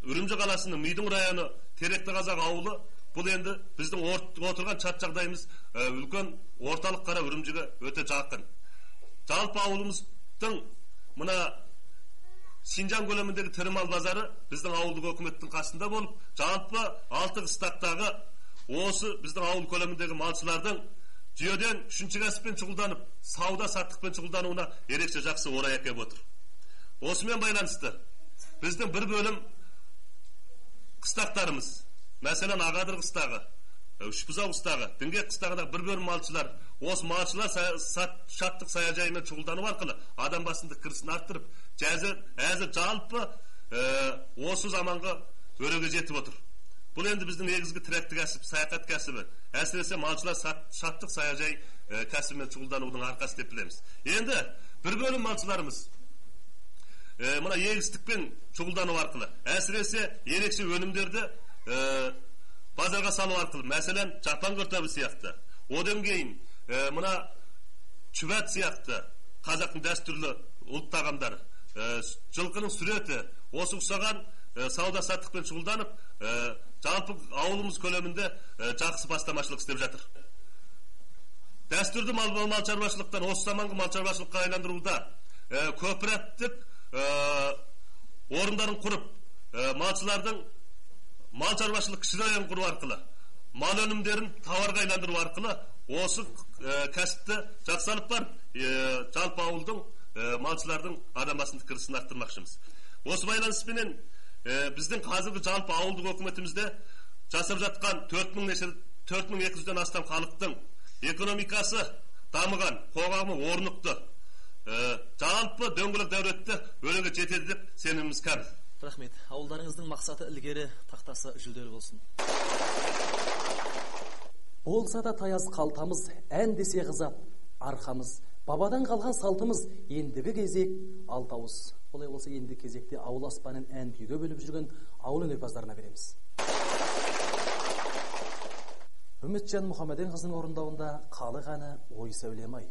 Үрімжі қаласының Мидың районы Теректі Қазақ ауылы, бұл енді біздің отырған шарт жағдайымыз үлкен орталық қара Үрімжіге өте жақын. Жалпы ауылымыздың мына Шинжан көлеміндегі тірі мал базары біздің ауылдық өкіметтің қасында болып, жалпы 6 қыстақтағы осы біздің ауыл көлеміндегі малшылардың жүйеден үшінші кәсіппен шұғылданып, сауда саттықпен шұғылдануына ерекше жақсы орай әкеліп отыр. Осымен байланысты біздің бір бөлім қыстақтарымыз, мәселен Ағадыр қыстағы, Үшбұзау қыстағы, Діңгек қыстағындағы бір бөлім малшылар, осы малшылар шаттық саяжайымен шұғылдану арқылы адам басындық кірісін арттырып, әзір жалпы осы заманғы өреге жетіп отыр. Бұл енді біздің негізгі тіректі кәсіп, саяхат кәсібі, әсіресе малшылар шаттық саяжай кәсібімен шұғылданудың арқасы деп білеміз. Енді бір бөлім малшыларымыз мына егістікпен шұғылдану арқылы, әсіресе ерекше өнімдерді базарға салу арқылы, мәселен жапан картабы сияқты, одан кейін мына чүбәт сияқты қазақтың дәстүрлі ұлт тағамдары, жылқының сүреті, осы ұқсаған сауда саттықпен шұғылданып, жалпы ауылымыз көлемінде жақсы бастамашылық істеп жатыр. Дәстүрлі мал шаруашылықтан осы заманғы мал шаруашылыққа айландыруда кооперативтік орындарын құрып, малшылардың мал шаруашылық кіші құру арқылы, мал өнімдерін тауарға айландыру арқылы осы кәсіпті жақсы алып барып, жалпы ауылдың малшылардың адам басындық кірісін арттырмақшымыз. Осы байланыспенен біздің қазіргі жалпы ауылдық өкіметімізде жасап жатқан 4200-ден астам халықтың экономикасы дамыған, қоғамы орнықты, жалпы дөңгелек дәуретті өреге жетеді деп сеніміміз кәміл. Рахмет. Ауылдарыңыздың мақсаты ілгері, тақтасы жүлделі болсын. Болса да таяз қалтамыз, ән десе қызап, арқамыз. Бабадан қалған салтымыз, ендігі кезек алтауыз. Олай болса ендігі кезекте ауыл аспанын ән күйге бөліп жүрген ауыл өнерпаздарына береміз. Үмітжан Мұхамеден қызының орындауында Халық әні Ой сәулем ай.